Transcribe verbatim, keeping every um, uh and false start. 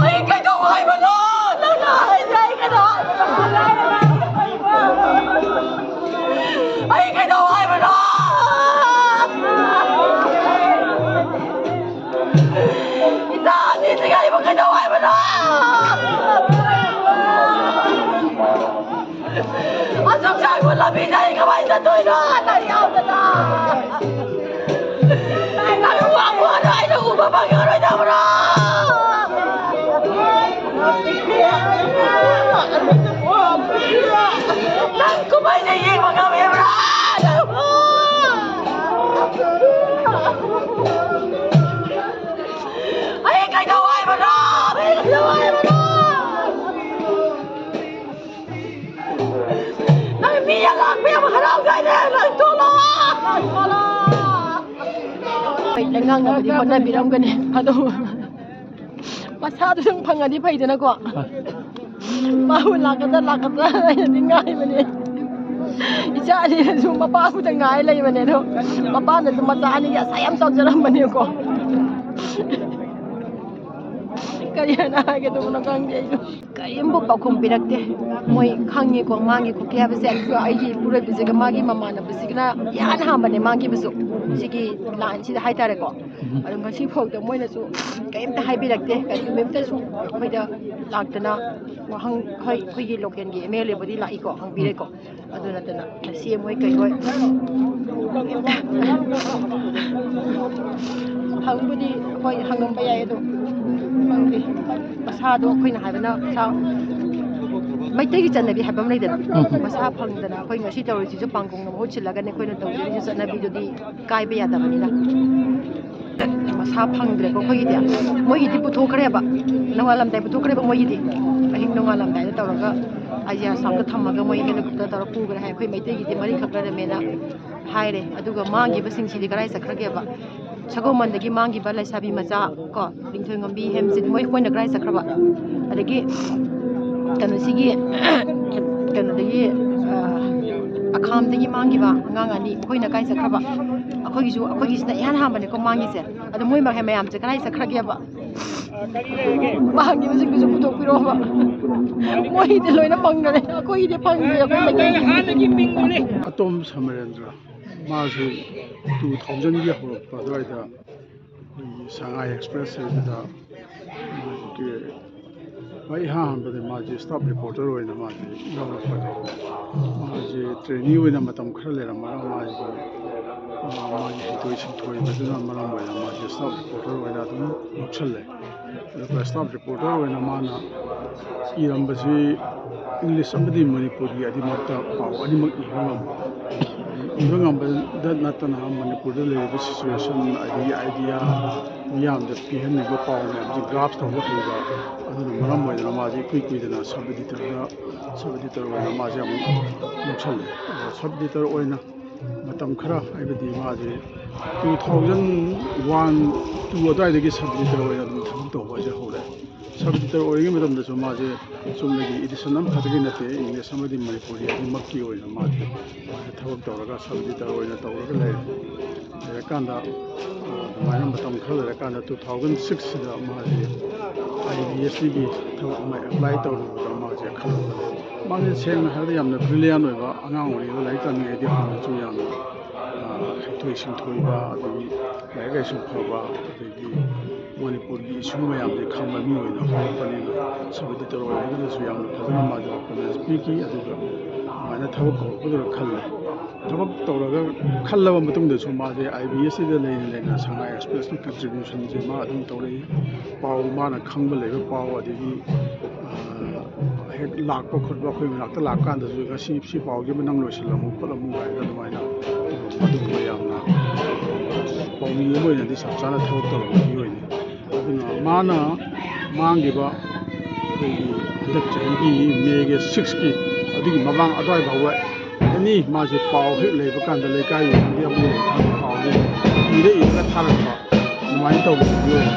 ꯑꯩ ꯀꯩꯗꯧ ꯍꯥꯏꯕꯅꯣ? ꯅꯪꯅ ꯍꯥꯏꯁꯦ ꯑꯩ ꯀꯩꯗꯧ ꯍꯥꯏꯕꯅꯣ? ꯑꯩ ꯀꯩꯗꯧ ꯍꯥꯏꯕꯅꯣ? ꯏꯆꯥ ꯑꯅꯤꯁꯤꯒ ꯑꯩꯕꯨ ꯀꯩꯗꯧ ꯍꯥꯏꯕꯅꯣ? ꯑꯁꯨꯛ ꯁꯥꯡꯕ ꯂꯝꯕꯤꯗ ꯑꯩ ꯀꯃꯥꯏꯅ ꯆꯠꯇꯣꯏꯅꯣ? ꯅꯪ ꯌꯥꯎꯗꯅ꯫ ꯅꯪ ꯋꯥꯡꯕꯗꯣ ꯑꯩꯅ ꯎꯕ ꯐꯪꯉꯔꯣꯏꯗꯕ꯭ꯔꯣ? ꯅꯪ ꯀꯨꯝꯍꯩꯁꯦ ꯌꯦꯡꯕ ꯉꯝꯃꯤꯕ꯭ꯔꯥ? ꯑꯩ ꯀꯩꯗꯧ ꯍꯥꯏꯕꯅꯣ? ꯑꯩ ꯀꯩꯗꯧ ꯍꯥꯏꯕꯅꯣ? ꯅꯪ ꯃꯤ ꯌꯥꯝ ꯂꯥꯛꯄ ꯌꯥꯝ ꯍꯔꯥꯎꯖꯩꯅꯦ꯫ ꯅꯪ ꯊꯣꯛꯂꯛꯑꯣ꯫ ꯅꯪ ꯊꯣꯛꯂꯛꯑꯣ꯫ ꯍꯣꯏ, ꯅꯪ ꯉꯥꯡꯅꯕꯗꯤ ꯍꯣꯠꯅꯕꯤꯔꯝꯒꯅꯤ꯫ ꯑꯗꯣ ꯃꯁꯥꯗꯨ ꯁꯨꯝ ꯐꯪꯉꯗꯤ ꯐꯩꯗꯅꯀꯣ꯫ ꯃꯥꯕꯨ ꯂꯥꯛꯀꯗ꯭ꯔꯥ, ꯂꯥꯛꯀꯗ꯭ꯔꯥ ꯍꯥꯏꯅꯗꯤ ꯉꯥꯏꯕꯅꯦ꯫ ꯏꯆꯥ ꯑꯅꯤꯅꯁꯨ ꯃꯄꯥꯕꯨꯗ ꯉꯥꯏ ꯂꯩꯕꯅꯦ꯫ ꯑꯗꯣ ꯃꯄꯥꯅꯁꯨ ꯃꯆꯥ ꯑꯅꯤꯒꯤ ꯑꯁꯥ ꯌꯥꯝ ꯆꯥꯎꯖꯔꯝꯕꯅꯦꯀꯣ꯫ ꯀꯔꯤ ꯍꯥꯏꯅ ꯍꯥꯏꯒꯗꯕꯅꯣ ꯈꯪꯗꯦ ꯑꯩꯁꯨ꯫ ꯀꯔꯤꯝꯐꯥꯎ ꯄꯥꯎꯈꯨꯝ ꯄꯤꯔꯛꯇꯦ꯫ ꯃꯣꯏ ꯈꯪꯉꯦꯀꯣ, ꯃꯥꯡꯉꯦ ꯈꯣꯠꯀꯦ ꯍꯥꯏꯕꯁꯦ꯫ ꯑꯗꯨꯒ ꯑꯩꯒꯤ ꯏꯄꯨꯔꯣꯏꯕꯁꯤꯒ ꯃꯥꯒꯤ ꯃꯃꯥꯟꯅꯕꯁꯤꯒꯅ ꯏꯍꯥꯟ ꯍꯥꯟꯕꯅꯦ ꯃꯥꯡꯈꯤꯕꯁꯨ, ꯁꯤꯒꯤ ꯂꯥꯏꯟꯁꯤꯗ ꯍꯥꯏꯇꯥꯔꯦꯀꯣ꯫ ꯑꯗꯣ ꯉꯁꯤ ꯐꯥꯎꯗ ꯃꯣꯏꯅꯁꯨ ꯀꯔꯤꯝꯇ ꯍꯥꯏꯕꯤꯔꯛꯇꯦ, ꯀꯔꯤꯒꯨꯝꯕ ꯑꯃꯇꯁꯨ ꯑꯩꯈꯣꯏꯗ ꯂꯥꯛꯇꯅ ꯋꯥꯍꯪ, ꯍꯣꯏ, ꯑꯩꯈꯣꯏꯒꯤ ꯂꯣꯀꯦꯜꯒꯤ ꯑꯦꯝ ꯑꯦꯜ ꯑꯦꯕꯨꯗꯤ ꯂꯥꯛꯏꯀꯣ, ꯍꯪꯕꯤꯔꯦꯀꯣ꯫ ꯑꯗꯨ ꯅꯠꯇꯅ ꯁꯤ ꯑꯦꯝ ꯍꯣꯏ ꯀꯩ ꯍꯣꯏ ꯍꯪꯕꯨꯗꯤ ꯍꯣꯏ ꯍꯪꯉꯝꯕ ꯌꯥꯏ, ꯑꯗꯣ ꯈꯪꯗꯦ꯫ ꯃꯁꯥꯗꯣ ꯑꯩꯈꯣꯏꯅ ꯍꯥꯏꯕꯅ ꯃꯁꯥ, ꯃꯩꯇꯩꯒꯤ ꯆꯠꯅꯕꯤ ꯍꯥꯏꯕ ꯑꯃ ꯂꯩꯗꯅ, ꯎꯝ꯫ ꯃꯁꯥ ꯐꯪꯗꯅ ꯑꯩꯈꯣꯏ ꯉꯁꯤ ꯇꯧꯔꯤꯁꯤꯁꯨ ꯄꯥꯡꯒꯣꯡꯅ ꯃꯍꯨꯠ ꯁꯤꯜꯂꯒꯅꯦ ꯑꯩꯈꯣꯏꯅ ꯇꯧꯖꯔꯤꯁꯦ, ꯆꯠꯅꯕꯤꯗꯨꯗꯤ ꯀꯥꯏꯕ ꯌꯥꯗꯕꯅꯤꯅ꯫ ꯃꯁꯥ ꯐꯪꯗ꯭ꯔꯦꯀꯣ ꯑꯩꯈꯣꯏꯒꯤꯗꯤ꯫ ꯃꯣꯏꯒꯤꯗꯤ ꯄꯨꯊꯣꯛꯈ꯭ꯔꯦꯕ, ꯅꯣꯡꯉꯥꯜꯂꯝꯗꯥꯏ ꯄꯨꯊꯣꯛꯈ꯭ꯔꯦꯕ ꯃꯣꯏꯒꯤꯗꯤ꯫ ꯑꯍꯤꯡ ꯅꯣꯡꯉꯥꯜꯂꯝꯗꯥꯏꯗ ꯇꯧꯔꯒ ꯑꯥꯏ ꯖꯤ ꯑꯥꯔ ꯁꯥꯎꯠꯇ ꯊꯝꯃꯒ ꯃꯣꯏ ꯍꯦꯂꯤꯀꯣꯞꯇꯔ ꯇꯧꯔꯒ ꯄꯨꯈ꯭ꯔꯦ ꯍꯥꯏ꯫ ꯑꯩꯈꯣꯏ ꯃꯩꯇꯩꯒꯤꯗꯤ ꯃꯔꯤꯈꯛ ꯂꯩꯔꯝꯃꯦꯅ ꯍꯥꯏꯔꯦ꯫ ꯑꯗꯨꯒ ꯃꯥꯡꯈꯤꯕꯁꯤꯡꯁꯤꯗꯤ ꯀꯗꯥꯏ ꯆꯠꯈ꯭ꯔꯒꯦꯕ? ꯁꯒꯣꯜꯕꯟꯗꯒꯤ ꯃꯥꯡꯈꯤꯕ ꯂꯩꯁꯥꯕꯤ ꯃꯆꯥ ꯀꯣ, ꯂꯤꯡꯊꯣꯏꯉꯝꯕꯤ ꯍꯦꯝꯆꯤꯠ, ꯃꯣꯏ, ꯃꯣꯏꯅ ꯀꯗꯥꯏ ꯆꯠꯈ꯭ꯔꯕ? ꯑꯗꯒꯤ ꯀꯩꯅꯣꯁꯤꯒꯤ ꯀꯩꯅꯣꯗꯒꯤ, ꯑ, ꯑꯈꯥꯝꯗꯒꯤ ꯃꯥꯡꯈꯤꯕ ꯑꯉꯥꯡ ꯑꯅꯤ, ꯃꯈꯣꯏꯅ ꯀꯥꯏ ꯆꯠꯈ꯭ꯔꯕ? ꯑꯩꯈꯣꯏꯒꯤꯁꯨ, ꯑꯩꯈꯣꯏꯒꯤꯁꯤꯅ ꯏꯍꯥꯟ ꯍꯥꯟꯕꯅꯦꯀꯣ ꯃꯥꯡꯉꯤꯁꯦ꯫ ꯑꯗꯣ ꯃꯣꯏ ꯃꯈꯩ ꯃꯌꯥꯝꯁꯦ ꯀꯗꯥꯏ ꯆꯠꯈ꯭ꯔꯒꯦꯕ? ꯃꯥꯡꯈꯤꯕꯁꯤꯡꯗꯨꯁꯨ ꯄꯨꯊꯣꯛꯄꯤꯔꯛꯑꯣꯕ꯫ ꯃꯣꯏꯗꯤ ꯂꯣꯏꯅ ꯐꯪꯈ꯭ꯔꯦ, ꯑꯩꯈꯣꯏꯒꯤꯗꯤ ꯐꯪꯗ꯭ꯔꯦ, ꯑꯩꯈꯣꯏ ꯃꯩꯇꯩꯒꯤ꯫ ꯑꯇꯣꯝ ꯁꯃꯔꯦꯟꯗ꯭ꯔ, ꯃꯥꯁꯨ ꯇꯨ ꯊꯥꯎꯖꯟꯒꯤ ꯍꯧꯔꯛꯄ ꯑꯗꯨꯋꯥꯏꯗ ꯑꯩꯈꯣꯏꯒꯤ ꯁꯉꯥꯏ ꯑꯦꯛꯁꯄ꯭ꯔꯦꯁ ꯍꯥꯏꯕꯗ ꯃꯥꯒꯤ ꯈ꯭ꯋꯥꯏ ꯑꯍꯥꯟꯕꯗ ꯃꯥꯁꯦ ꯁ꯭ꯇꯥꯐ ꯔꯤꯄꯣꯔꯇꯔ ꯑꯣꯏꯅ ꯃꯥꯁꯦ ꯌꯥꯎꯔꯛꯄꯗꯣ, ꯃꯥꯁꯦ ꯇ꯭ꯔꯦꯅꯤ ꯑꯣꯏꯅ ꯃꯇꯝ ꯈꯔ ꯂꯩꯔꯝꯃꯒ ꯃꯥꯒꯤ, ꯃꯥꯒꯤ ꯍꯩꯊꯣꯏ ꯁꯤꯡꯊꯣꯏꯕꯗꯨꯅ ꯃꯔꯝ ꯑꯣꯏꯔꯒ ꯃꯥꯁꯦ ꯁ꯭ꯇꯥꯐ ꯔꯤꯄꯣꯔꯇꯔ ꯑꯣꯏꯅ ꯑꯗꯨꯝ ꯂꯧꯁꯜꯂꯦ꯫ ꯑꯗꯨꯒ ꯁ꯭ꯇꯥꯐ ꯔꯤꯄꯣꯔꯇꯔ ꯑꯣꯏꯅ ꯃꯥꯅ ꯏꯔꯝꯕꯁꯤ ꯏꯪꯂꯤꯁ ꯑꯃꯗꯤ ꯃꯅꯤꯄꯨꯔꯤ ꯑꯅꯤꯃꯛꯇ ꯄꯥꯎ ꯑꯅꯤꯃꯛ ꯏꯕ ꯉꯝꯕ꯫ ꯏꯕ ꯉꯝꯕꯗ ꯅꯠꯇꯅ ꯃꯅꯤꯄꯨꯔꯗ ꯂꯩꯔꯤꯕ ꯁꯤꯆꯨꯋꯦꯁꯟ, ꯑꯗꯒꯤ ꯑꯥꯏꯗꯤꯌꯥ ꯃꯤꯌꯥꯝꯗ ꯄꯤꯍꯟꯅꯤꯡꯕ ꯄꯥꯎ ꯃꯌꯥꯝꯁꯤ ꯒ꯭ꯔꯥꯁ ꯇꯧꯕ ꯍꯩꯕ꯫ ꯑꯗꯨꯅ ꯃꯔꯝ ꯑꯣꯏꯗꯅ ꯃꯥꯁꯦ ꯏꯀꯨꯏ ꯀꯨꯏꯗꯅ ꯁꯕ ꯏꯗꯤꯇꯔꯗ, ꯁꯕ ꯏꯗꯤꯇꯔ ꯑꯣꯏꯅ ꯃꯥꯁꯦ ꯑꯃꯨꯛ ꯂꯧꯁꯜꯂꯦ꯫ ꯑꯗ ꯁꯕ ꯏꯗꯤꯇꯔ ꯑꯣꯏꯅ ꯃꯇꯝ ꯈꯔ, ꯍꯥꯏꯕꯗꯤ ꯃꯥꯁꯦ Two thousand one, two ꯑꯗꯨꯋꯥꯏꯗꯒꯤ sub editor ꯑꯣꯏꯅ ꯑꯗꯨꯝ ꯊꯕꯛ ꯇꯧꯕ ꯍꯥꯏꯁꯦ ꯍꯧꯔꯦ꯫ Sub editor ꯑꯣꯏꯔꯤꯉꯩ ꯃꯇꯝꯗꯁꯨ ꯃꯥꯁꯦ ꯆꯨꯝꯅꯒꯤ edition ꯑꯃꯈꯛꯇꯒꯤ ꯅꯠꯇꯦ, English ꯑꯃꯗꯤ ꯃꯅꯤꯄꯨꯔꯤ ꯑꯅꯤꯃꯛꯀꯤ ꯑꯣꯏꯅ ꯃꯥꯁꯦ ꯊꯕꯛ ꯇꯧꯔꯒ sub editor ꯑꯣꯏꯅ ꯇꯧꯔꯒ ꯂꯩꯔꯦ꯫ ꯂꯩꯔꯀꯥꯟꯗ, ꯑ, ꯑꯗꯨꯃꯥꯏꯅ ꯃꯇꯝ ꯈꯔ ꯂꯩꯔꯀꯥꯟꯗ two thousand six ꯁꯤꯗ ꯃꯥꯁꯦ IBSTꯒꯤ ꯊꯕꯛ ꯑꯃ apply ꯇꯧꯔꯨꯕꯗ ꯃꯥꯁꯦ ꯈꯜꯂꯛꯄꯅꯦ꯫ ꯃꯥꯁꯦ ꯁꯦꯡꯅ ꯍꯥꯏꯔꯕꯗ ꯌꯥꯝꯅ brilliant ꯑꯣꯏꯕ ꯑꯉꯥꯡ ꯑꯣꯏꯔꯤꯉꯩꯗ, ꯂꯥꯏꯔꯤꯛ ꯇꯝꯃꯤꯉꯩꯗꯤ ꯍꯥꯟꯅꯁꯨ ꯌꯥꯝꯅ, ꯑ, ꯍꯩꯊꯣꯏ ꯁꯤꯡꯊꯣꯏꯕ, ꯑꯗꯒꯤ ꯂꯥꯏꯔꯤꯛ ꯂꯥꯏꯁꯨ ꯐꯕ, ꯑꯗꯒꯤ ꯃꯅꯤꯄꯨꯔꯒꯤ issue ꯃꯌꯥꯝꯁꯦ ꯈꯪꯕ ꯃꯤ ꯑꯣꯏꯅ ꯍꯧꯔꯛꯄꯅꯤꯅ, sub editor ꯑꯣꯏꯔꯒꯁꯨ ꯌꯥꯝꯅ ꯐꯖꯅ ꯃꯥꯁꯦ performance ꯄꯤꯈꯤ꯫ ꯑꯗꯨꯒ ꯑꯗꯨꯃꯥꯏꯅ ꯊꯕꯛ ꯀꯧꯔꯛꯄꯗꯨꯗ ꯈꯜꯂꯦ꯫ ꯊꯕꯛ ꯇꯧꯔꯒ ꯈꯜꯂꯕ ꯃꯇꯨꯡꯗꯁꯨ ꯃꯥꯁꯦ IBSTꯗ ꯂꯩꯅ ꯂꯩꯅ ꯁꯉꯥꯏ Expressꯀꯤ contributionꯁꯦ ꯃꯥ ꯑꯗꯨꯝ ꯇꯧꯔꯛꯏ꯫ ꯄꯥꯎ ꯃꯥꯅ ꯈꯪꯕ ꯂꯩꯕ ꯄꯥꯎ, ꯑꯗꯒꯤ, ꯑ, ꯍꯦꯛ ꯂꯥꯛꯄ ꯈꯣꯠꯄ ꯑꯩꯈꯣꯏ ꯃꯅꯥꯛꯇ ꯂꯥꯛꯀꯥꯟꯗꯁꯨ ꯉꯁꯤ ꯁꯤ ꯄꯥꯎꯁꯤ ꯑꯃ ꯅꯪ ꯂꯣꯏꯁꯤꯜꯂꯝꯃꯨ ꯈꯣꯠꯂꯝꯃꯨ ꯍꯥꯏꯅ ꯑꯗꯨꯃꯥꯏꯅ ꯑꯗꯨꯒꯨꯝꯕ ꯌꯥꯝꯅ ꯄꯥꯎꯃꯤ ꯑꯃ ꯑꯣꯏꯅꯗꯤ ꯆꯞ ꯆꯥꯅ ꯊꯕꯛ ꯇꯧꯔꯝꯕ ꯃꯤ ꯑꯣꯏꯅꯤ꯫ ꯑꯗꯨꯅ ꯃꯥꯅ ꯃꯥꯡꯈꯤꯕ ꯑꯩꯈꯣꯏꯒꯤ ꯍꯟꯗꯛ ꯆꯍꯤꯒꯤ Mayꯒꯤ sixꯀꯤ ꯑꯗꯨꯒꯤ ꯃꯃꯥꯡ ꯑꯗꯨꯋꯥꯏ ꯐꯥꯎꯕ any ꯃꯥꯁꯦ ꯄꯥꯎ ꯍꯦꯛ ꯂꯩꯕ ꯀꯥꯟꯗ ꯂꯩꯀꯥꯏꯒꯤ ꯈꯪꯗꯦ ꯑꯃꯒꯤ ꯈꯪꯗꯦ ꯄꯥꯎꯁꯦ ꯏꯔ ꯏꯔꯒ ꯊꯥꯔꯛꯄ ꯑꯗꯨꯃꯥꯏꯅ ꯇꯧꯕ ꯃꯤ ꯑꯣꯏꯅꯤ꯫